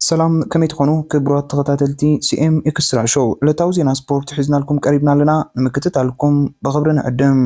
ሰላም፣ ከመይ ትኾኑ ክቡራት ተኸታተልቲ ሲ ኤም ኤክስትራ ሾው? ዕለታዊ ዜና ስፖርት ሒዝናልኩም ቀሪብና ኣለና። ንምክትታልኩም ብኽብሪ ንዕድም።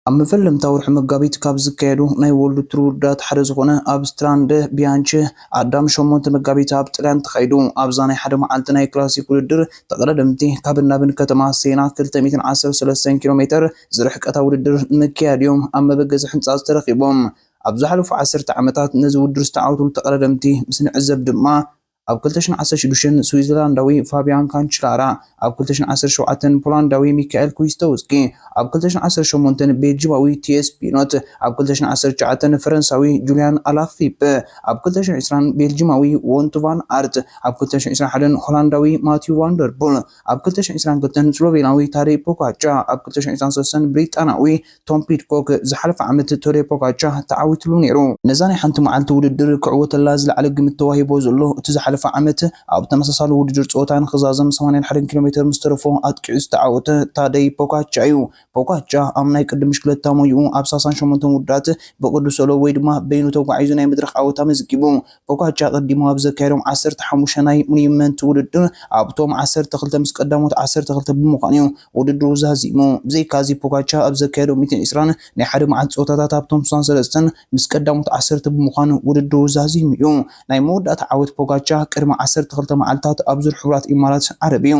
ኣብ መፈለምታ ወርሒ መጋቢት ካብ ዝካየዱ ናይ ወርልድ ቱር ውድድራት ሓደ ዝኾነ ኣብ ስትራንደ ቢያንቸ ኣዳም ሸሞንተ መጋቢት ኣብ ጥልያን ተኻይዱ። ኣብዛ ናይ ሓደ መዓልቲ ናይ ክላሲክ ውድድር ተቐዳደምቲ ካብ ናብን ከተማ ሴና ክልተ ሚእትን ዓሰርተ ሰለስተን ኪሎ ሜተር ዝርሕቀታ ውድድር ንምክያድ እዮም ኣብ መበገሲ ሕንጻ ዝተረኺቦም። ኣብ ዝሓለፉ ዓሰርተ ዓመታት ነዚ ውድድር ዝተዓወቱ ተቐዳደምቲ ምስ ንዕዘብ ድማ፣ ኣብ ክልተ ሽሕን ዓሰርተ ሽዱሽተን ስዊዘርላንዳዊ ፋቢያን ካንችላራ፣ ኣብ ክልተ ሽሕን ዓሰርተ ሸውዓተን ፖላንዳዊ ሚካኤል ኩዊስቶውስኪ፣ ኣብ ክልተ ሽሕን ዓሰርተ ሸሞንተን ቤልጂማዊ ቲየስ ፒኖት፣ ኣብ ክልተ ሽሕን ዓሰርተ ትሽዓተን ፈረንሳዊ ጁልያን ኣላፊፕ፣ ኣብ ክልተ ሽሕን ዕስራን ቤልጂማዊ ዎንት ቫን ኣርት፣ ኣብ ክልተ ሽሕን ዕስራን ሓደን ሆላንዳዊ ማቲዩ ቫንደርቡል፣ ኣብ ክልተ ሽሕን ዕስራን ክልተን ስሎቬናዊ ታደይ ፖጋቻ፣ ኣብ ክልተ ሽሕን ዕስራን ሰለስተን ብሪጣናዊ ቶም ፒድኮክ ዝሓለፈ ዓመት ቶዴ ፖጋቻ ተዓዊትሉ ነይሩ። ነዛ ናይ ሓንቲ መዓልቲ ውድድር ክዕወተላ ዝለዓለ ግምት ተዋሂቦ ዘሎ እቲ ዝሓለፈ ዓመት ኣብ ተመሳሳሊ ውድድር ጸወታ ንኽዛዘም ሰማንያን ሓደን ኪሎ ሜተር ምስ ተረፎ ኣጥቂዑ ዝተዓወተ ታደይ ፖጋቻ እዩ። ፖጋቻ ኣብ ናይ ቅድም ሽክለታ ሞይኡ ኣብ ሰላሳን ሸሞንተን ውድድራት ብቕዱ ሶሎ ወይ ድማ በይኑ ተጓዒዙ ናይ መድረኽ ዓወት ኣመዝጊቡ። ፖጋቻ ቀዲሙ ኣብ ዘካየዶም ዓሰርተ ሓሙሽተ ናይ ሞኒመንት ውድድር ኣብቶም ዓሰርተ ክልተ ምስ ቀዳሞት ዓሰርተ ክልተ ብምዃን እዩ ውድድሩ ዛዚሙ። ብዘይካዚ ፖጋቻ ኣብ ዘካየዶም ሚእትን ዕስራን ናይ ሓደ መዓልቲ ጸወታታት ኣብቶም ስሳን ሰለስተን ምስ ቀዳሞት ዓሰርተ ብምዃን ውድድሩ ዛዚሙ እዩ። ናይ መወዳእታ ዓወት ፖጋቻ ቅድሚ ዓሰርተ ክልተ መዓልታት ኣብ ዙር ሕቡራት ኢማራት ዓረብ እዩ።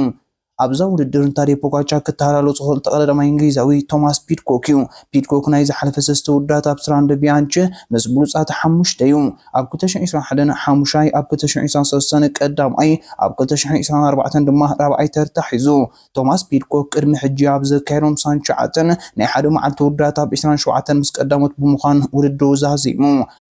ኣብዛ ውድድር ንታደይ ፖጋቻ ክተሃላሎ ዝኽእል ተቐዳዳማይ እንግሊዛዊ ቶማስ ፒድኮክ እዩ። ፒድኮክ ናይ ዝሓለፈ ሰለስተ ውድድራት ኣብ ስትራንደ ቢያንቸ ምስ ብሉጻት ሓሙሽተ እዩ። ኣብ ክልተ ሽሕን ዕስራን ሓደን ሓሙሻይ፣ ኣብ ክልተ ሽሕን ዕስራን ሰለስተን ቀዳማይ፣ ኣብ ክልተ ሽሕን ዕስራን ኣርባዕተን ድማ ራብዓይ ተርታ ሒዙ። ቶማስ ፒድኮክ ቅድሚ ሕጂ ኣብ ዘካየዶም ሳንሸዓተን ናይ ሓደ መዓልቲ ውድድራት ኣብ ዕስራን ሸውዓተን ምስ ቀዳሞት ብምዃን ውድድሩ ዛዚሙ።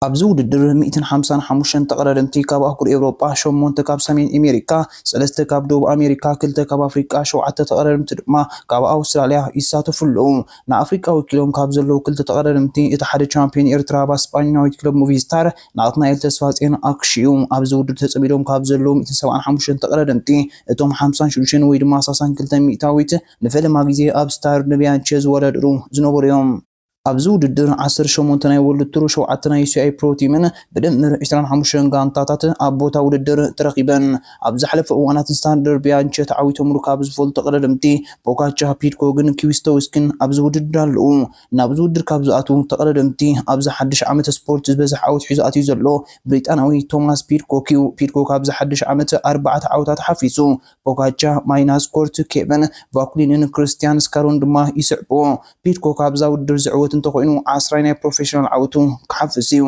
ኣብዚ ውድድር ሚእትን ሓምሳን ሓሙሽተን ተቐዳደምቲ ካብ ኣህጉር ኤውሮጳ፣ ሸሞንተ ካብ ሰሜን ኣሜሪካ፣ ሰለስተ ካብ ደቡብ ኣሜሪካ፣ ክልተ ካብ ኣፍሪቃ፣ ሸውዓተ ተቐዳደምቲ ድማ ካብ ኣውስትራልያ ይሳተፉ ኣለዉ። ንኣፍሪቃ ወኪሎም ካብ ዘለዉ ክልተ ተቐዳደምቲ እቲ ሓደ ቻምፒዮን ኤርትራ ኣብ ስጳኛዊት ክለብ ሙቪስታር ናትናኤል ተስፋጼን ኣክሽዩ። ኣብዚ ውድድር ተጸሚዶም ካብ ዘለዉ ሚእትን ሰብዓን ሓሙሽተን ተቐዳደምቲ እቶም ሓምሳን ሽዱሽተን ወይ ድማ ሰላሳን ክልተን ሚእታዊት ንፈለማ ግዜ ኣብ ስታር ንቢያንቸ ዝወዳደሩ ዝነበሩ እዮም። ኣብዚ ውድድር ዓሰርተ ሸሞንተ ናይ ወርልድ ቱር፣ ሸውዓተ ናይ ዩ ሲ ኣይ ፕሮ ቲምን ብድምር ዕስራን ሓሙሽተን ጋንታታት ኣብ ቦታ ውድድር ተረኺበን። ኣብ ዝሓለፈ እዋናት ስታር ንቢያንቸ ተዓዊቶምሉ ካብ ዝፈልጡ ተቐዳደምቲ ፖጋቻ፣ ፒድኮክን ኪዊስቶውስኪን ኣብዚ ውድድር ኣለዉ። ናብዚ ውድድር ካብ ዝኣትዉ ተቐዳደምቲ ኣብዚ ሓድሽ ዓመት ስፖርት ዝበዝሕ ዓወት ሒዙ ኣትዩ ዘሎ ብሪጣናዊ ቶማስ ፒድኮክ እዩ። ፒድኮክ ኣብዚ ሓድሽ ዓመት ኣርባዕተ ዓወታት ሓፊሱ። ፖጋቻ፣ ማይናስ ኮርት፣ ኬቨን ቫኩሊንን ክርስቲያን ስካሮን ድማ ይስዕብዎ። ፒድኮክ ኣብዛ ውድድር ዝዕወት እንተኾይኑ ዓስራይ ናይ ፕሮፌሽናል ዓወቱ ክሓፍስ እዩ።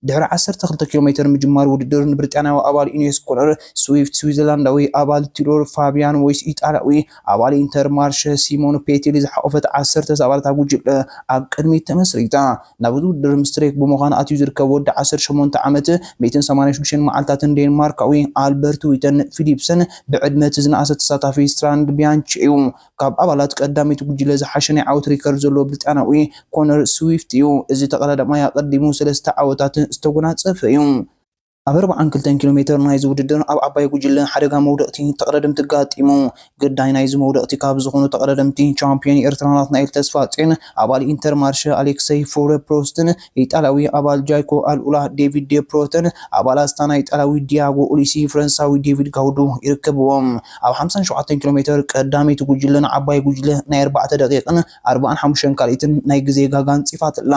ድሕሪ ዓሰርተ ክልተ ኪሎ ሜተር ምጅማር ውድድር ንብሪጣንያዊ ኣባል ኢኒየስ ኮነር ስዊፍት፣ ስዊዘርላንዳዊ ኣባል ቲሮር ፋቢያን ወይስ ኢጣልያዊ ኣባል ኢንተር ማርሸ ሲሞን ፔቴሊ ዝሓቆፈት ዓሰርተ ዝኣባላታ ጉጅለ ኣብ ቅድሚት ተመስሪታ። ናብዚ ውድድር ምስ ትሬክ ብምዃን ኣትዩ ዝርከብ ወዲ ዓሰርተ ሸሞንተ ዓመት ሚእትን ሰማንያን ሽዱሽተን መዓልታትን ዴንማርካዊ ኣልበርት ዊተን ፊሊፕሰን ብዕድመ እቲ ዝነኣሰ ተሳታፊ ስትራንድ ቢያንች እዩ። ካብ ኣባላት ቀዳመይቲ ጉጅለ ዝሓሸ ናይ ዓወት ሪከርድ ዘለዎ ብሪጣንያዊ ኮነር ስዊፍት እዩ። እዚ ተቐዳዳማይ ኣቐዲሙ ሰለስተ ዓወታት ዝተጎናጸፈ እዩ። ኣብ ኣርባዓን ክልተን ኪሎ ሜተር ናይዚ ውድድር ኣብ ዓባይ ጉጅለ ሓደጋ መውደቕቲ ተቐዳደምቲ ኣጋጢሙ። ግዳይ ናይዚ መውደቕቲ ካብ ዝኾኑ ተቐዳደምቲ ቻምፒዮን ኤርትራ ናትናኤል ተስፋጼን፣ ኣባል ኢንተርማርሸ ኣሌክሰይ ፎረ ፕሮስትን፣ ኢጣልያዊ ኣባል ጃይኮ ኣልኡላ ዴቪድ ዴፕሮተን፣ ኣባል ኣስታና ኢጣልያዊ ዲያጎ ኡሊሲ፣ ፈረንሳዊ ዴቪድ ጋውዱ ይርከብዎም። ኣብ ሓምሳን ሸውዓተን ኪሎ ሜተር ቀዳመይቲ ጉጅለ ንዓባይ ጉጅለ ናይ ኣርባዕተ ደቂቕን ኣርባዓን ሓሙሽተን ካልኢትን ናይ ግዜ ጋጋ ኣንጺፋትላ።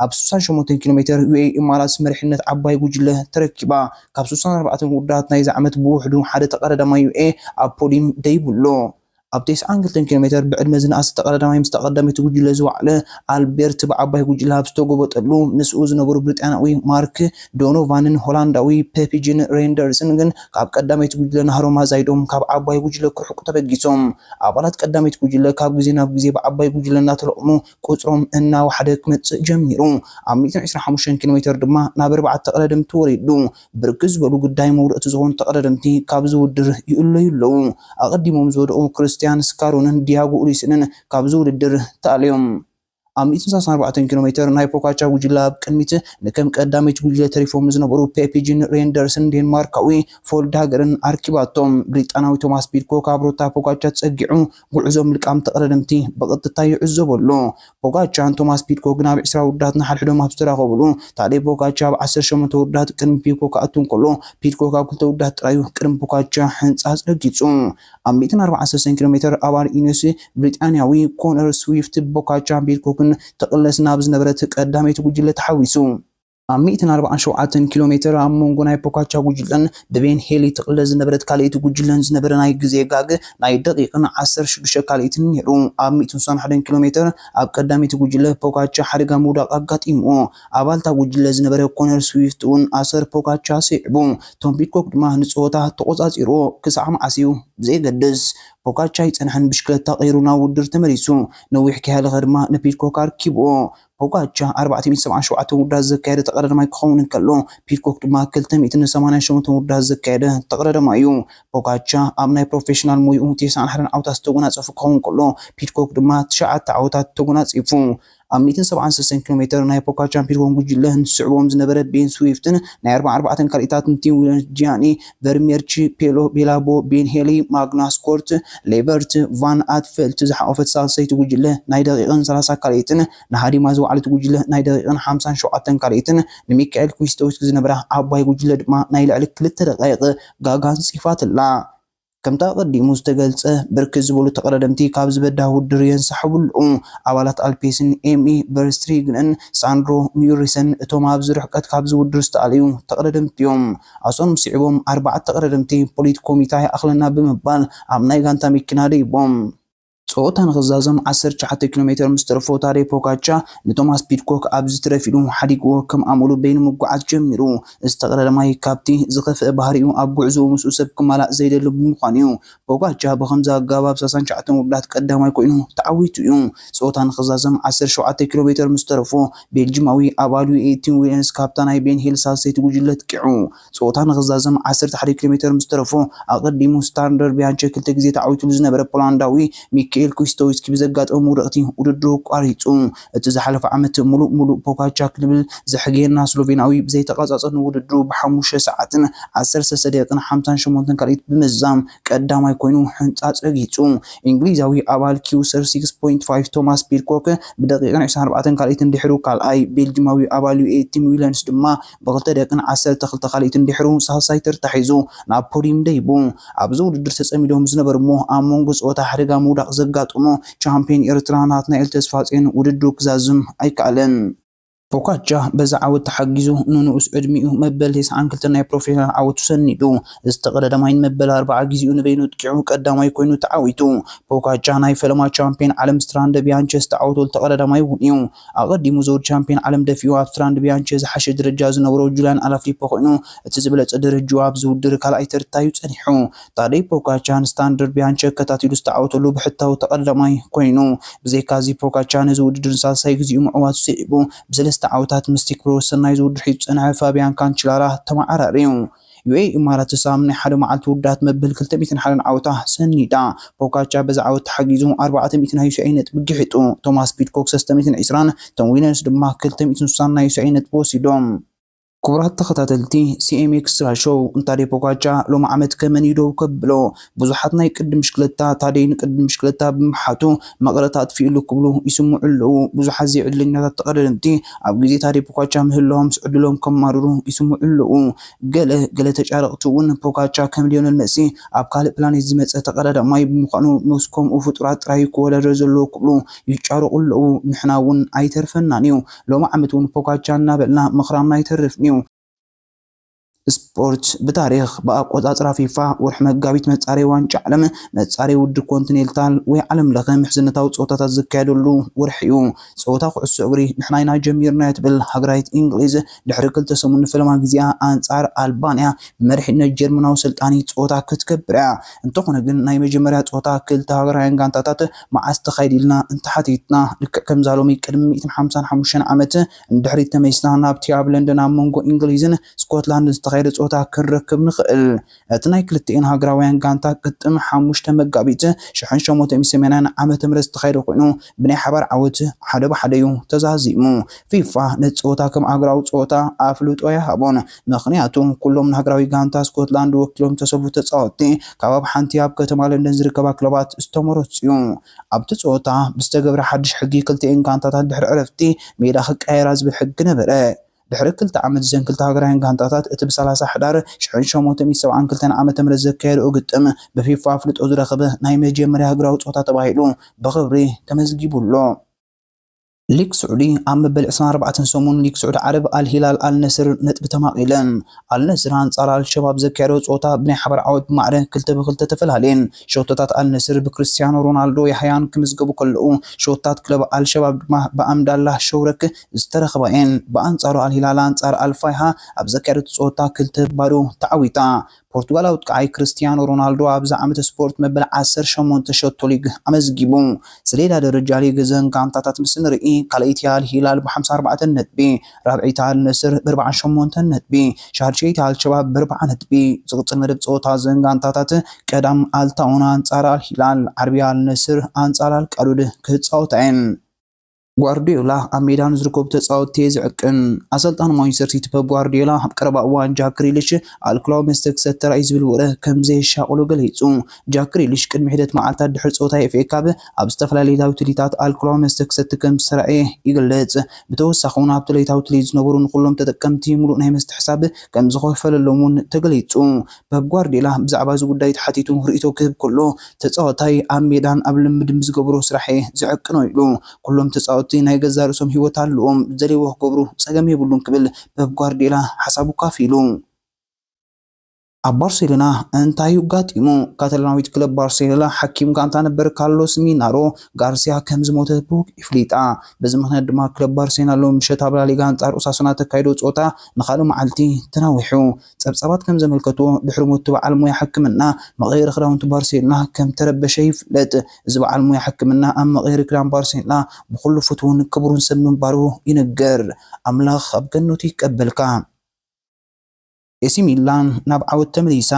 ኣብ ስሳን ሸሞንተን ኪሎ ሜተር ዩ ኤ ኢ ኢማራትስ መሪሕነት ዓባይ ጉጅለ ተረኪባ። ካብ ስሳን ኣርባዕተን ውድድራት ናይዚ ዓመት ብውሕዱ ሓደ ተቐዳዳማይ ዩ ኤ ኣብ ፖዲም ደይቡ ኣሎ። ኣብ ተስዓን ክልተን ኪሎ ሜተር ብዕድመ ዝነኣሰ ተቐዳዳማይ ምስ ተቐዳመይቲ ጉጅለ ዝወዓለ ኣልቤርት ብዓባይ ጉጅለ ኣብ ዝተጎበጠሉ፣ ምስኡ ዝነበሩ ብሪጣንያዊ ማርክ ዶኖቫንን ሆላንዳዊ ፔፒጅን ሬንደርስን ግን ካብ ቀዳመይቲ ጉጅለ ናህሮም ኣዛይዶም ካብ ዓባይ ጉጅለ ክርሕቁ ተበጊሶም። ኣባላት ቀዳመይቲ ጉጅለ ካብ ግዜ ናብ ግዜ ብዓባይ ጉጅለ እናተለቕሙ ቁጽሮም እናወሓደ ክመጽእ ጀሚሩ። ኣብ ሚእትን ዕስራን ሓሙሽተን ኪሎ ሜተር ድማ ናብ ኣርባዕተ ተቐዳደምቲ ወሪዱ። ብርክት ዝበሉ ግዳይ መውደቕቲ ዝኾኑ ተቐዳደምቲ ካብዚ ውድድር ይእለዩ ኣለዉ። ኣቐዲሞም ዝወደቑ ክርስቲያን ስካሮንን ዲያጎ ኡሊስንን ካብዚ ውድድር ተኣልዮም። ኣብ ሚእትን ሰላሳን ኣርባዕተን ኪሎ ሜትር ናይ ፖጋቻ ጉጅለ ኣብ ቅድሚት ንከም ቀዳመይቲ ጉጅለ ተሪፎም ዝነበሩ ፔፒጅን ሬንደርስን ዴንማርካዊ ፎልዳገርን ኣርኪባቶም። ብሪጣናዊ ቶማስ ፒድኮክ ኣብ ሩታ ፖጋቻ ተጸጊዑ ጉዕዞ ምልቃም ተቐዳደምቲ ብቐጥታ ይዕዘቦ ኣሎ። ፖጋቻን ቶማስ ፒድኮክን ኣብ ዕስራ ውዳት ንሓድሕዶም ኣብ ዝተራኸብሉ፣ ታዴ ፖጋቻ ኣብ ዓሰርተ ሸሞንተ ውዳት ቅድሚ ፒድኮክ ክኣቱ እንከሎ፣ ፒድኮክ ኣብ ክልተ ውዳት ጥራዩ ቅድሚ ፖጋቻ ሕንጻጽ ረጊጹ። ኣብ ሚእትን ኣርባዓን ሰለስተን ኪሎ ሜትር ኣባል ኢኒዮስ ብሪጣንያዊ ኮነር ስዊፍት ፖጋቻን ፒድኮክን ትቕለስ ናብ ዝነበረት ቀዳመይቲ ጉጅለ ተሓዊሱ። ኣብ ሚእትን ኣርባዓን ሸውዓተን ኪሎ ሜትር ኣብ መንጎ ናይ ፖጋቻ ጉጅለን ብቤን ሄሊ ትቕለስ ዝነበረት ካልኣይቲ ጉጅለን ዝነበረ ናይ ግዜ ጋግ ናይ ደቂቕን ዓሰርተ ሽዱሽተ ካልኣይትን ነይሩ። ኣብ ሚእትን ስሳን ሓደን ኪሎ ሜትር ኣብ ቀዳመይቲ ጉጅለ ፖጋቻ ሓደጋ ምውዳቕ ኣጋጢምዎ። ኣባልታ ጉጅለ ዝነበረ ኮነር ስዊፍት እውን ኣሰር ፖጋቻ ስዒቡ። ቶም ፒድኮክ ድማ ንጸወታ ተቖጻጺርዎ። ክሳዕ መዓስ እዩ ብዘየገድስ፣ ፖጋቻ ኣይጸንሐን፣ ብሽክለታ ቀይሩ ናብ ውድድር ተመሊሱ። ነዊሕ ከይሃለኸ ድማ ንፒድኮክ ኣርኪብዎ። ፖጋቻ ኣርባዕተ ሚእትን ሰብዓን ሸውዓተን ውዳት ዘካየደ ተቐዳዳማይ ክኸውን እንከሎ፣ ፒድኮክ ድማ ክልተ ሚእትን ሰማንያን ሸሞንተን ውዳት ዘካየደ ተቐዳዳማይ እዩ። ፖጋቻ ኣብ ናይ ፕሮፌሽናል ሞይኡ ተስዓን ሓደን ዓወታት ዝተጎናጸፈ ክኸውን ከሎ፣ ፒድኮክ ድማ ትሽዓተ ዓወታት ተጎናጺፉ። ኣብ ሚእትን ሰብዓን ሰለስተን ኪሎ ሜትር ናይ ፖጋቻን ፒድኮክን ጉጅለ ንዝስዕቦም ዝነበረ ቤን ስዊፍትን ናይ ኣርባዓን ኣርባዕተን ካልኢታት ቲም ዊልያምስ ጂያኒ ቨርሜርች፣ ፔሎ ቤላቦ፣ ቤን ሄሊ፣ ማግናስ ኮርት፣ ሌቨርት ቫን ኣትፈልት ዝሓቆፈት ሳልሰይቲ ጉጅለ ናይ ደቂቕን ሰላሳ ካልኢትን ንሃዲማ ዝወዓለት ጉጅለ ናይ ደቂቕን ሓምሳን ሸውዓተን ካልኢትን ንሚካኤል ኩስቶውስኪ ዝነበራ ዓባይ ጉጅለ ድማ ናይ ልዕሊ ክልተ ደቃይቕ ጋጋ ኣንጺፋትላ። ከምቲ ኣቐዲሙ ዝተገልጸ፣ ብርክት ዝበሉ ተቐዳደምቲ ካብዚ በዳሂ ውድድር የንሳሕቡ ኣለዉ። ኣባላት ኣልፔስን ኤሚ ቨርስትሪግንን ሳንድሮ ሚዩሪሰን እቶም ኣብዚ ርሕቀት ካብዚ ውድድር ዝተኣለዩ ተቐዳደምቲ እዮም። ኣሶም ስዒቦም ኣርባዕተ ተቐዳደምቲ ፖሊት ኮሚታ ይኣኽለና ብምባል ኣብ ናይ ጋንታ መኪና ደይቦም። ጸወታ ንኽዛዘም ዓሰርተ ትሽዓተ ኪሎ ሜትር ምስ ተረፎ ታዴ ፖጋቻ ንቶማስ ፒድኮክ ኣብ ዝትረፍ ኢሉ ሓዲግዎ ከም ኣመሉ በይኑ ምጉዓዝ ጀሚሩ። እዚ ተቐዳዳማይ ካብቲ ዝኸፍአ ባህሪኡ ኣብ ጉዕዞኡ ምስኡ ሰብ ክማላእ ዘይደሊ ብምዃኑ እዩ። ፖጋቻ ብኸምዚ ኣገባብ ኣብ ሰላሳን ትሽዓተን ውድድራት ቀዳማይ ኮይኑ ተዓዊቱ እዩ። ጸወታ ንኽዛዘም ዓሰርተ ሸውዓተ ኪሎ ሜትር ምስ ተረፎ ቤልጂማዊ ኣባል ዩ ኤ ቲም ዊልያምስ ካብታ ናይ ቤን ሂል ሳልሰይቲ ጉጅለ ኣጥቂዑ። ጸወታ ንኽዛዘም ዓሰርተ ሓደ ኪሎ ሜትር ምስ ተረፎ ኣቐዲሙ ስታንደር ቢያንቸ ክልተ ግዜ ተዓዊቱሉ ዝነበረ ፖላንዳዊ ሚካኤል ኩስቶዊስኪ ብዘጋጠሞ መውደቕቲ ውድድሩ ኣቋሪጹ። እቲ ዝሓለፈ ዓመት ሙሉእ ሙሉእ ፖጋቻ ክንብል ዘሕገየና ስሎቬናዊ ብዘይተቐጻጸ ንውድድሩ ብሓሙሽተ ሰዓትን ዓሰርተ ሰለስተ ደቂቕን ሓምሳን ሸሞንተን ካልኢት ብምዝዛም ቀዳማይ ኮይኑ ሕንጻጽ ረጊጹ። እንግሊዛዊ ኣባል ኪው ሰርቲ ሲክስ ፖይንት ፋይቭ ቶማስ ፒድኮክ ብደቂቕን ዕስራን ኣርባዕተን ካልኢትን ድሕሩ ካልኣይ፣ ቤልጂማዊ ኣባል ዩ ኤ ቲም ዊልያምስ ድማ ብክልተ ደቂቕን ዓሰርተ ክልተ ካልኢትን ድሕሩ ሳልሳይ ተርታ ሒዙ ናብ ፖዲየም ደይቡ። ኣብዚ ውድድር ተጸሚዶም ዝነበሩ እሞ ኣብ መንጎ ጸወታ ሓደጋ ምውዳቕ ዘጋጠሞ ቻምፒዮን ኤርትራ ናትናኤል ተስፋጽዮን ውድድሩ ክዛዝም ኣይከኣለን። ፖጋቻ በዚ ዓወት ተሓጊዙ ንንኡስ ዕድሚኡ መበል ተስዓን ክልተን ናይ ፕሮፌሽናል ዓወቱ ሰኒዱ። እዚ ተቐዳዳማይ ንመበል ኣርብዓ ግዜኡ ንበይኑ ኣጥቂዑ ቀዳማይ ኮይኑ ተዓዊቱ። ፖጋቻ ናይ ፈለማ ቻምፒዮን ዓለም ስትራንደ ቢያንቸ ዝተዓወተሉ ተቐዳዳማይ እውን እዩ። ኣቐዲሙ ዘውዲ ቻምፒዮን ዓለም ደፊኡ ኣብ ስትራንደ ቢያንቸ ዝሓሸ ደረጃ ዝነበሮ ጁልያን ኣላፊሊፐ ኮይኑ እቲ ዝበለጸ ደረጃኡ ኣብዚ ውድድር ካልኣይ ተርታ እዩ ጸኒሑ። ታዴ ፖጋቻ ንስታንደር ቢያንቸ ኣከታቲሉ ዝተዓወተሉ ብሕታዊ ተቐዳዳማይ ኮይኑ። ብዘይካዚ ፖጋቻ ነዚ ውድድር ንሳልሳይ ግዜኡ ምዕዋቱ ስዒቡ ብሰለስተ ዓወታት ምስቲ ክብረ ወሰን ናይዚ ውድድር ሒዙ ዝጸንሐ ፋቢያን ካንችላራ ተመዓራርዩ። ዩ ኤ ኢ ኢማራትስ ኣብ ናይ ሓደ መዓልቲ ውዳት መበል ክልተ ሚእትን ሓደን ዓወታ ሰኒዳ። ፖጋቻ በዚ ዓወት ተሓጊዙ ኣርባዕተ ሚእትን ሃዩ ሰብዓይ ነጥቢ ግሒጡ። ቶማስ ፒድኮክ ሰለስተ ሚእትን ዕስራን፣ ቶም ዊልያምስ ድማ ክልተ ሚእትን ስሳን ናይ ሰብዓይ ነጥቢ ወሲዶም። ክቡራት ተኸታተልቲ ሲ ኤም ኤክስትራ ሾው፣ ንታዴ ፖጋቻ ሎሚ ዓመት ከመን እዩ ደው ከብሎ? ብዙሓት ናይ ቅድም ብሽክለታ ታዴ ንቅድም ብሽክለታ ብምሓቱ መቕረት ኣጥፊኡሉ ክብሉ ይስምዑ ኣለዉ። ብዙሓት ዘይዕድለኛታት ተቐዳደምቲ ኣብ ግዜ ታዴ ፖጋቻ ምህላዎም ምስ ዕድሎም ከማርሩ ይስምዑ ኣለዉ። ገለ ገለ ተጫረቕቲ እውን ፖጋቻ ከም ሊዮነል መሲ ኣብ ካልእ ፕላኔት ዝመጸ ተቐዳዳማይ ብምዃኑ ምስ ከምኡ ፍጡራት ጥራይ ክወዳደር ዘለዎ ክብሉ ይጫረቑ ኣለዉ። ንሕና እውን ኣይተርፈናን እዩ። ሎሚ ዓመት እውን ፖጋቻ እናበልና ምኽራምና ኣይተርፍን እዩ። ስፖርት ብታሪኽ ብኣቆጻጽራ ፊፋ ወርሒ መጋቢት መጻረይ ዋንጫ ዓለም፣ መጻረይ ውድድር ኮንቲኔንታል ወይ ዓለም ለኸ ምሕዝነታዊ ጸወታታት ዝካየደሉ ወርሒ እዩ። ጸወታ ኩዕሶ እግሪ ንሕና ኢና ጀሚርናዮ ትብል ሃገራዊት እንግሊዝ ድሕሪ ክልተ ሰሙን ንፈለማ ግዜኣ ኣንጻር ኣልባንያ ብመሪሕነት ጀርመናዊ ሰልጣኒ ጸወታ ክትገብር እያ። እንተኾነ ግን ናይ መጀመርያ ጸወታ ክልተ ሃገራውያን ጋንታታት መዓስ ተኻይድ ኢልና እንተሓቲትና ልክዕ ከምዛ ሎሚ ቅድሚ ሚእትን ሓምሳን ሓሙሽተን ዓመት ንድሕሪት ተመሊስና ናብቲ ኣብ ለንደን ኣብ መንጎ እንግሊዝን ስኮትላንድን ዝተኻየደ ዝተኻየደ ጸወታ ክንረክብ ንኽእል። እቲ ናይ ክልቲኤን ሃገራውያን ጋንታ ግጥም ሓሙሽተ መጋቢት ሽሕን ሸሞንተ ሚእትን ሰማንያን ዓመተ ምህረት ዝተኻየደ ኮይኑ፣ ብናይ ሓባር ዓወት ሓደ ብሓደ እዩ ተዛዚሙ። ፊፋ ነቲ ጸወታ ከም ሃገራዊ ጸወታ ኣፍልጦ ኣይሃቦን፣ ምኽንያቱ ኩሎም ንሃገራዊ ጋንታ ስኮትላንድ ወኪሎም ዝተሰልፉ ተጻወትቲ ካብ ኣብ ሓንቲ ኣብ ከተማ ለንደን ዝርከባ ክለባት ዝተመረጹ እዩ። ኣብቲ ጸወታ ብዝተገብረ ሓድሽ ሕጊ ክልቲኤን ጋንታታት ድሕሪ ዕረፍቲ ሜዳ ክቀያየራ ዝብል ሕጊ ነበረ። ድሕሪ ክልተ ዓመት እዘን ክልተ ሃገራውያን ጋንታታት እቲ ብሰላሳ ሕዳር ሽሕን ሸሞንተ ሚእትን ሰብዓን ክልተን ዓመተ ምህረት ዘካየድኦ ግጥም ብፊፋ ኣፍልጦ ዝረኸበ ናይ መጀመርያ ሃገራዊ ጸወታ ተባሂሉ ብኽብሪ ተመዝጊቡ ኣሎ። ሊግ ስዑዲ ኣብ መበል ዕስራን ኣርባዕተን ሰሙን ሊግ ስዑዲ ዓረብ ኣልሂላል ኣልነስር ነጥቢ ተማቒለን። ኣልነስር ኣንጻር ኣልሸባብ ዘካየዶ ጸወታ ብናይ ሓባር ዓወት ብማዕረ ክልተ ብክልተ ተፈላለየን። ሸቶታት ኣልነስር ብክርስቲያኖ ሮናልዶ ያህያን ክምዝገቡ ከለዉ፣ ሸቶታት ክለብ ኣልሸባብ ድማ ብኣምዳላ ሸውረክ ዝተረኽባ እየን። ብኣንጻሩ ኣልሂላል ኣንጻር ኣልፋይሃ ኣብ ዘካየደቱ ጸወታ ክልተ ባዶ ተዓዊታ። ፖርቱጋላዊ ኣጥቃዓይ ክርስቲያኖ ሮናልዶ ኣብዚ ዓመተ ስፖርት መበል ዓሰርተ ሸሞንተ ሸቶ ሊግ ኣመዝጊቡ። ሰሌዳ ደረጃ ሊግ እዘን ጋንታታት ምስ ንርኢ፣ ካልኣይቲ ኣልሂላል ብሓምሳ ኣርባዕተ ነጥቢ፣ ራብዐይቲ ኣልነስር ብኣርብዓን ሸሞንተን ነጥቢ፣ ሻድሸይቲ ኣልሸባብ ብኣርብዓ ነጥቢ። ዝቕጽል መደብ ጸወታ እዘን ጋንታታት ቀዳም ኣልታኡን ኣንጻር ኣልሂላል፣ ዓርቢ ኣልነስር ኣንጻር ኣልቃዱድ ክጻወታ እየን። ጓርዲዮላ ኣብ ሜዳ ንዝርከቡ ተጻወትቲ እየ ዝዕቅን። ኣሰልጣኒ ማንቸስተር ሲቲ ፔፕ ጓርዲዮላ ኣብ ቀረባ እዋን ጃክ ግሪሊሽ ኣልኮላዊ መስተ ክሰቲ ተራእዩ ዝብል ወረ ከም ዘየሻቕሎ ገሊጹ። ጃክ ግሪሊሽ ቅድሚ ሒደት መዓልታት ድሕሪ ጸወታ ኤፍ ኤ ካፕ ኣብ ዝተፈላለየ ለይታዊ ትልሂታት ኣልኮላዊ መስተ ክሰቲ ከም ዝተራእየ ይገልጽ። ብተወሳኺ እውን ኣብቲ ለይታዊ ትልሂት ዝነበሩ ንኹሎም ተጠቀምቲ ምሉእ ናይ መስተ ሕሳብ ከም ዝኸፈለሎም እውን ተገሊጹ። ፔፕ ጓርዲዮላ ብዛዕባ እዚ ጉዳይ ተሓቲቱ ርእይቶ ክህብ ከሎ፣ "ተጻዋታይ ኣብ ሜዳን ኣብ ልምድን ብዝገብሮ ስራሕ እየ ዝዕቅኖ" ኢሉ። "ኩሎም ተጻወትቲ ናይ ገዛእ ርእሶም ህይወት ኣለዎም፣ ዝደልይዎ ክገብሩ ጸገም የብሉን" ክብል ፔፕ ጓርዲዮላ ሓሳቡ ኣካፊሉ። ኣብ ባርሴሎና እንታይ እዩ ኣጋጢሙ? ካታላናዊት ክለብ ባርሴሎና ሓኪም ጋንታ ነበር ካርሎስ ሚናሮ ጋርሲያ ከም ዝሞተ ብውግእ ኣፍሊጣ። በዚ ምኽንያት ድማ ክለብ ባርሴሎና ሎሚ ምሸት ኣብ ላሊጋ ኣንጻር ኦሳሱና ተካይዶ ጸወታ ንኻልእ መዓልቲ ተናዊሑ። ጸብጻባት ከም ዘመልከትዎ፣ ድሕሪ ሞት በዓል ሞያ ሕክምና፣ መቐየሪ ክዳውንቲ ባርሴሎና ከም ተረበሸ ይፍለጥ። እዚ በዓል ሞያ ሕክምና ኣብ መቐየሪ ክዳን ባርሴሎና ብኹሉ ፍቱውን ክቡርን ሰብ ምንባሩ ይንገር። ኣምላኽ ኣብ ገነቱ ይቀበልካ። ኤሲ ሚላን ናብ ዓወት ተመሊሳ።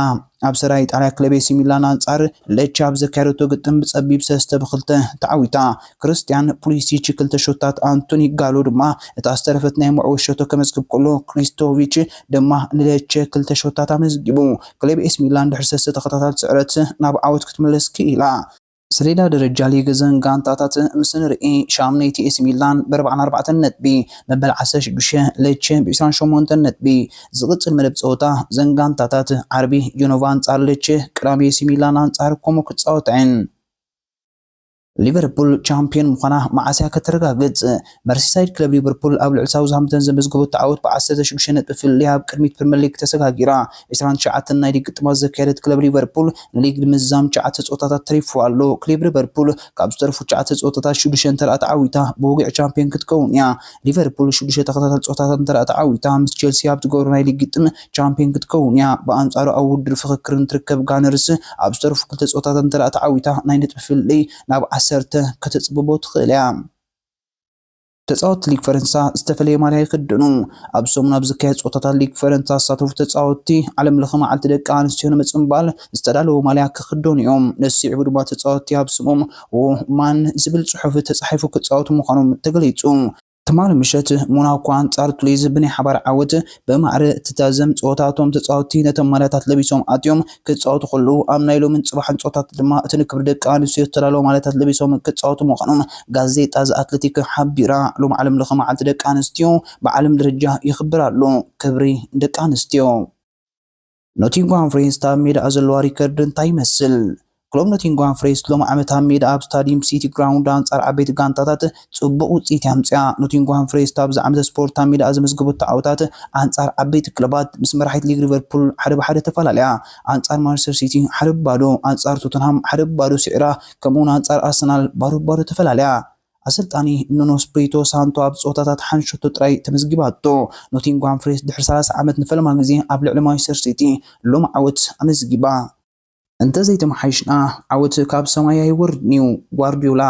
ኣብ ሰራይ ኢጣልያ ክለብ ኤሲ ሚላን ኣንጻር ሌቼ ኣብ ዘካየደቶ ግጥም ብጸቢብ ሰለስተ ብክልተ ተዓዊታ። ክርስቲያን ፑሊሲች ክልተ ሾታት፣ ኣንቶኒ ጋሎ ድማ እታ ዝተረፈት ናይ መዕወት ሸቶ ከመዝግብ ከሎ፣ ክሪስቶቪች ድማ ንሌቼ ክልተ ሾታት ኣመዝጊቡ። ክለብ ኤሲ ሚላን ድሕሪ ሰለስተ ተኸታታሊ ስዕረት ናብ ዓወት ክትምለስ ክኢላ። ሰሌዳ ደረጃ ሊግ እዘን ጋንታታት ምስ ንርኢ፣ ሻምነይቲ ኤሲ ሚላን ብኣርብዓን ኣርባዕተን ነጥቢ፣ መበል ዓሰርተ ሽዱሽተ ሌቼ ብዕስራን ሸሞንተን ነጥቢ። ዝቕጽል መደብ ጸወታ እዘን ጋንታታት ዓርቢ ጀኖቫ ኣንጻር ሌቼ፣ ቅዳሜ ኤሲ ሚላን ኣንጻር ኮሞ ክጻወታ እየን። ሊቨርፑል ቻምፒዮን ምዃና መዓስ እያ ከተረጋግጽ? መርሲሳይድ ክለብ ሊቨርፑል ኣብ ልዕሊ ሳውዝሃምፕተን ዘመዝገበቶ ዓወት ብዓሰርተ ሽዱሽተ ነጥቢ ፍልልይ ኣብ ቅድሚት ፕሪምየር ሊግ ተሰጋጊራ። ዕስራን ትሽዓተን ናይ ሊግ ግጥማት ዘካየደት ክለብ ሊቨርፑል ንሊግ ንምዝዛም ትሽዓተ ጸወታታት ተሪፉ ኣሎ። ክለብ ሊቨርፑል ካብ ዝተረፉ ትሽዓተ ጸወታታት ሽዱሽተ እንተ ደኣ ተዓዊታ ብውግዕ ቻምፒዮን ክትከውን እያ። ሊቨርፑል ሽዱሽተ ተኸታታሊ ጸወታታት እንተ ደኣ ተዓዊታ ምስ ቸልሲ ኣብ ትገብሮ ናይ ሊግ ግጥም ቻምፒዮን ክትከውን እያ። ብኣንጻሩ ኣብ ውድድር ፍኽክር እንትርከብ ጋነርስ ኣብ ዝተረፉ ክልተ ጸወታታት እንተ ደኣ ተዓዊታ ናይ ነጥቢ ፍልልይ ናብ ዓሰርተ ከተጽብቦ ትኽእል እያ። ተጻወትቲ ሊግ ፈረንሳ ዝተፈለየ ማልያ ይኽደኑ። ኣብ ሰሙን ኣብ ዝካየድ ጸወታታት ሊግ ፈረንሳ ዝሳተፉ ተጻወትቲ ዓለም ለኸ መዓልቲ ደቂ ኣንስትዮ ንምጽንባል ዝተዳለወ ማልያ ክኽደኑ እዮም። ነዚ ስዒቡ ድማ ተጻወትቲ ኣብ ስሞም ዎ ማን ዝብል ጽሑፍ ተጻሒፉ ክጻወቱ ምዃኖም ተገሊጹ። ትማሊ ምሸት ሞናኮ ኣንጻር ቱሊዝ ብናይ ሓባር ዓወት ብማዕረ እትታዘም ጸወታ፣ እቶም ተጻወትቲ ነቶም ማልያታት ለቢሶም ኣትዮም ክጻወቱ ከለዉ፣ ኣብ ናይ ሎምን ጽባሕን ጸወታታት ድማ እቲ ንክብሪ ደቂ ኣንስትዮ ዝተዳለወ ማልያታት ለቢሶም ክጻወቱ ምዃኖም ጋዜጣ ዘ ኣትሌቲክ ሓቢራ። ሎም ዓለም ለኸ መዓልቲ ደቂ ኣንስትዮ ብዓለም ደረጃ ይኽበር ኣሎ። ክብሪ ደቂ ኣንስትዮ። ኖቲንግሃም ፎሬስት ኣብ ሜዳኣ ዘለዋ ሪከርድ እንታይ ይመስል? ክለብ ኖቲንግሃም ፎሬስት ሎም ዓመት ኣብ ሜዳ ኣብ ስታዲየም ሲቲ ግራውንድ ኣንጻር ዓበይቲ ጋንታታት ጽቡቕ ውጽኢት እያ ኣምጽኣ። ኖቲንግሃም ፎሬስት ኣብዚ ዓመተ ስፖርት ኣብ ሜዳኣ ዘመዝገበቶ ዓወታት ኣንጻር ዓበይቲ ክለባት ምስ መራሒት ሊግ ሊቨርፑል ሓደ ብሓደ ተፈላለያ። ኣንጻር ማንቸስተር ሲቲ ሓደ ብባዶ፣ ኣንጻር ቶተንሃም ሓደ ብባዶ ስዒራ፣ ከምኡውን ኣንጻር ኣርሰናል ባዶ ብባዶ ተፈላለያ። ኣሰልጣኒ ኑኖ ስፕሪቶ ሳንቶ ኣብ ጸወታታት ሓንቲ ሸቶ ጥራይ ተመዝጊባቶ። ኖቲንግሃም ፎሬስት ድሕሪ ሰላሳ ዓመት ንፈለማ ግዜ ኣብ ልዕሊ ማንቸስተር ሲቲ ሎም ዓወት ኣመዝጊባ። እንተዘይተመሓይሽና፣ ዓወት ካብ ሰማይ ኣይወርድን እዩ። ጓርዲዮላ።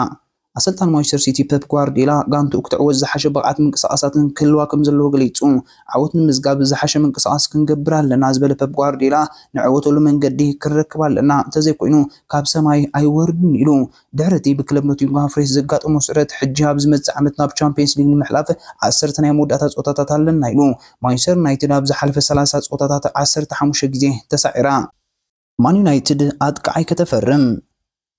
ኣሰልጣን ማንቸስተር ሲቲ ፔፕ ጓርዲዮላ ጋንትኡ ክትዕወት ዝሓሸ ብቕዓት ምንቅስቓሳትን ክህልዋ ከም ዘለዎ ገሊጹ። ዓወት ንምዝጋብ ዝሓሸ ምንቅስቓስ ክንገብር ኣለና ዝበለ ፔፕ ጓርዲዮላ፣ ንዕወተሉ መንገዲ ክንረክብ ኣለና፣ እንተዘይኮይኑ ካብ ሰማይ ኣይወርድን ኢሉ። ድሕሪ እቲ ብክለብ ኖቲንግሃም ፎረስት ዘጋጠሞ ስዕረት፣ ሕጂ ኣብ ዝመጽእ ዓመት ናብ ቻምፒየንስ ሊግ ንምሕላፍ ዓሰርተ ናይ መወዳእታ ጸወታታት ኣለና ኢሉ። ማንቸስተር ዩናይትድ ኣብ ዝሓለፈ ሰላሳ ጸወታታት ዓሰርተ ሓሙሽተ ግዜ ተሳዒራ። ማን ዩናይትድ ኣጥቃዓይ ከተፈርም።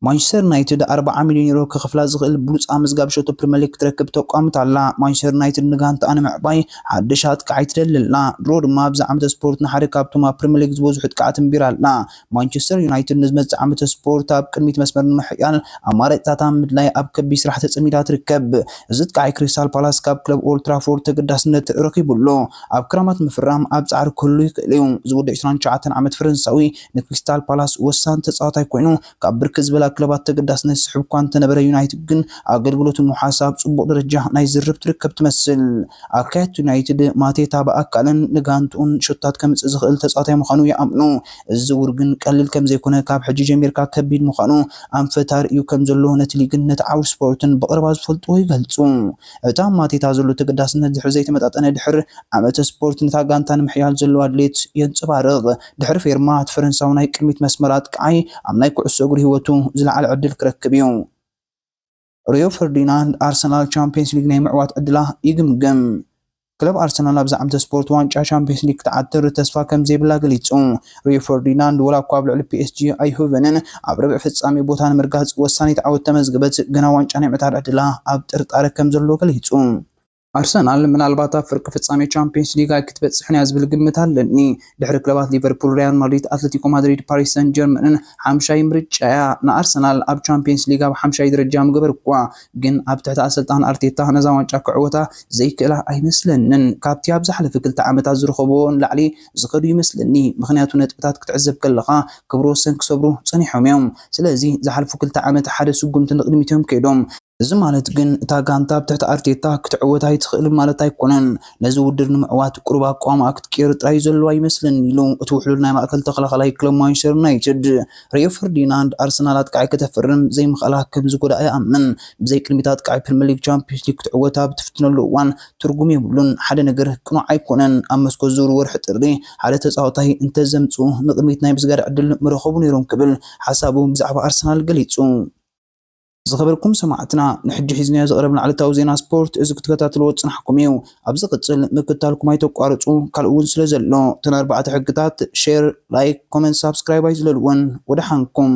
ማንቸስተር ዩናይትድ ኣርብዓ ሚልዮን ዩሮ ክኽፍላ ዝኽእል ብሉጽ ኣመዝጋቢ ሸቶ ፕሪምየር ሊግ ክትረክብ ተቋምት ኣላ። ማንቸስተር ዩናይትድ ንጋንትኣ ንምዕባይ ሓድሽ ኣጥቃዓይ ትደሊ ኣላ። ድሮ ድማ ኣብዚ ዓመተ ስፖርት ንሓደ ካብቶም ኣብ ፕሪምየር ሊግ ዝበዝሑ ጥቃዓት ኣንቢራ ኣላ። ማንቸስተር ዩናይትድ ንዝመጽእ ዓመተ ስፖርት ኣብ ቅድሚት መስመር ንምሕያል ኣማራጺታት ኣብ ምድላይ ኣብ ከቢድ ስራሕ ተጸሚዳ ትርከብ። እዚ ኣጥቃዓይ ክሪስታል ፓላስ ካብ ክለብ ኦልድ ትራፎርድ ተገዳስነት ረኺቡ ኣሎ። ኣብ ክራማት ምፍራም ኣብ ጻዕሪ ክህሉ ይኽእል እዩ። እዚ ወዲ ዕስራን ትሽዓተን ዓመት ፈረንሳዊ ንክሪስታል ፓላስ ወሳኒ ተጻዋታይ ኮይኑ፣ ካብ ብርክት ዝበላ ክለባት ተገዳስነት ዝስሕብ እኳ እንተነበረ፣ ዩናይትድ ግን ኣገልግሎቱ ንምውሓስ ኣብ ጽቡቕ ደረጃ ናይ ዝርብ ትርከብ ትመስል። ኣካየድቲ ዩናይትድ ማቴታ ብኣካልን ንጋንትኡን ሸቶታት ከምጽእ ዝኽእል ተጻዋታይ ምዃኑ ይኣምኑ። እዚ ዝውውር ግን ቀሊል ከም ዘይኮነ፣ ካብ ሕጂ ጀሚርካ ከቢድ ምዃኑ ኣንፈት ኣርእዩ ከም ዘሎ ነቲ ሊግን ነቲ ዓውዲ ስፖርትን ብቐረባ ዝፈልጥዎ ይገልጹ። እቲ ኣብ ማቴታ ዘሎ ተገዳስነት ድሕሪ ዘይተመጣጠነ ድሕር ዓመተ ስፖርት ነታ ጋንታ ንምሕያል ዘለዎ ድሌት የንጸባርቕ። ድሕሪ ፌርማ እቲ ፈረንሳዊ ናይ ቅድሚት መስመር ኣጥቃዓይ ኣብ ናይ ኩዕሶ እግሪ ህይወቱ ዝለዓለ ዕድል ክረክብ እዩ። ሪዮ ፈርዲናንድ ኣርሰናል ቻምፒየንስ ሊግ ናይ ምዕዋት ዕድላ ይግምግም። ክለብ ኣርሰናል ኣብዚ ዓመተ ስፖርት ዋንጫ ቻምፒየንስ ሊግ ክትዓትር ተስፋ ከም ዘይብላ ገሊጹ። ሪዮ ፈርዲናንድ ወላ እኳ ኣብ ልዕሊ ፒ ኤስ ጂ ኣይሁበንን ኣብ ርብዒ ፍጻሜ ቦታ ንምርጋጽ ወሳኒት ዓወት ተመዝገበት፣ ግና ዋንጫ ናይ ምዕታር ዕድላ ኣብ ጥርጣረ ከም ዘሎ ገሊጹ። ኣርሰናል ምናልባት ኣብ ፍርቂ ፍጻሜ ቻምፒየንስ ሊግ ኣይክትበጽሕን እያ ዝብል ግምት ኣለኒ። ድሕሪ ክለባት ሊቨርፑል፣ ሪያል ማድሪድ፣ ኣትለቲኮ ማድሪድ፣ ፓሪስ ሰን ጀርመንን ሓምሻይ ምርጫ እያ። ንኣርሰናል ኣብ ቻምፒየንስ ሊግ ኣብ ሓምሻይ ደረጃ ምገበር እኳ፣ ግን ኣብ ትሕቲ ኣሰልጣን ኣርቴታ ነዛ ዋንጫ ክዕወታ ዘይክእላ ኣይመስለንን። ካብቲ ኣብ ዝሓለፈ ክልተ ዓመታት ዝረኸብዎ ንላዕሊ ዝኸዱ ይመስለኒ። ምኽንያቱ ነጥብታት ክትዕዘብ ከለኻ ክብረ ወሰን ክሰብሩ ጸኒሖም እዮም። ስለዚ ዝሓለፉ ክልተ ዓመት ሓደ ስጉምቲ ንቕድሚት እዮም ከይዶም። እዚ ማለት ግን እታ ጋንታ ኣብ ትሕቲ ኣርቴታ ክትዕወት ኣይትኽእልን ማለት ኣይኮነን። ነዚ ውድድር ንምዕዋት ቁሩብ ኣቋምኣ ክትቅይር ጥራይ ዘለዋ ይመስለኒ ኢሉ እቲ ውሕሉል ናይ ማእከል ተኸላኻላይ ክለብ ማንቸስተር ዩናይትድ። ሪዮ ፈርዲናንድ ኣርሰናል ኣጥቃዓይ ከተፍርም ዘይምኽኣላ ከም ዝጎድኣ ይኣምን። ብዘይ ቅድሚት ኣጥቃዓይ ፕሪምየር ሊግ ቻምፒዮንስ ሊግ ክትዕወት ኣብ ትፍትነሉ እዋን ትርጉም የብሉን። ሓደ ነገር ቅኑዕ ኣይኮነን። ኣብ መስኮት ዝውውር ወርሒ ጥሪ ሓደ ተጻዋታይ እንተዘምጽኡ ንቕድሚት ናይ ምስጋድ ዕድል ምረኸቡ ነይሮም ክብል ሓሳቡ ብዛዕባ ኣርሰናል ገሊጹ። ዝኸበርኩም ሰማዕትና፣ ንሕጂ ሒዝናዮ ዝቐረብና ዕለታዊ ዜና ስፖርት እዚ ክትከታተልዎ ዝጽናሕኩም እዩ። ኣብ ዝቕጽል ምክትታልኩም ኣይተቋርጹ፣ ካልእ እውን ስለ ዘሎ። እተን ኣርባዕተ ሕግታት፣ ሼር፣ ላይክ፣ ኮመንት፣ ሳብስክራይብ ኣይዝለልወን። ወደሓንኩም።